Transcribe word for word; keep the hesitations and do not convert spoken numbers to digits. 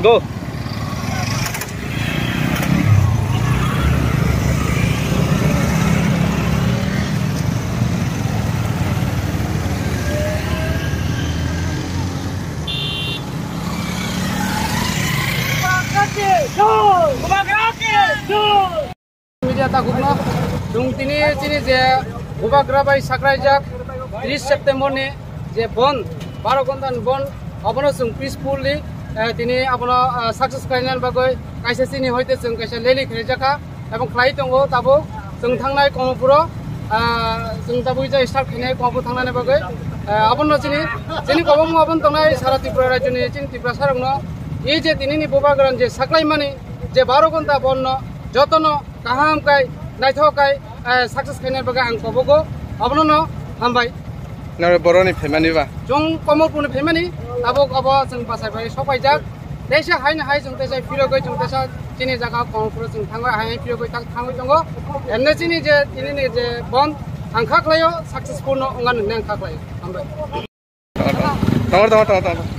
Go. Media takukno chwng tini chini je bubagra bai sakraijak tris September ni je bond, baro ghonta ni bond, abono chwng peacefully, eh, tini abono, ah, success khlainani bagwi kaisa chini hoite chwng kaisa rally khlaijakha ebong khlai tongo tabuk chwng thangnai Komopuro, ah, chwng tabuk je start khainai Komopur thangnani bagwi, ah, abono chini, chini kobokma abono tongnai sara Tripura rajyoni chini Tiprasa rokno ei je tinini bubagra je saklaimani je baro ghonta bondno jotono kaham kai, naithok kai, eh, success khainani bagwi ang kobogo, abono no hambai. Nang boroni phaimani ba? Chwng Komopurni phaimani, tabuk abo chwng bachai bai sokpaijak. Teisa haino hai chwng teisa phirogwi chwng teisa chini jaga Komopuro chwng thangwi hai hai phirogwi thang-, thangwi tongo. Emne chini je, tinini je bond ang kha khlaio, successful no wngani hwnwi ang kha khlaio. Hambai. Tongo, tongo, tongo, tongo.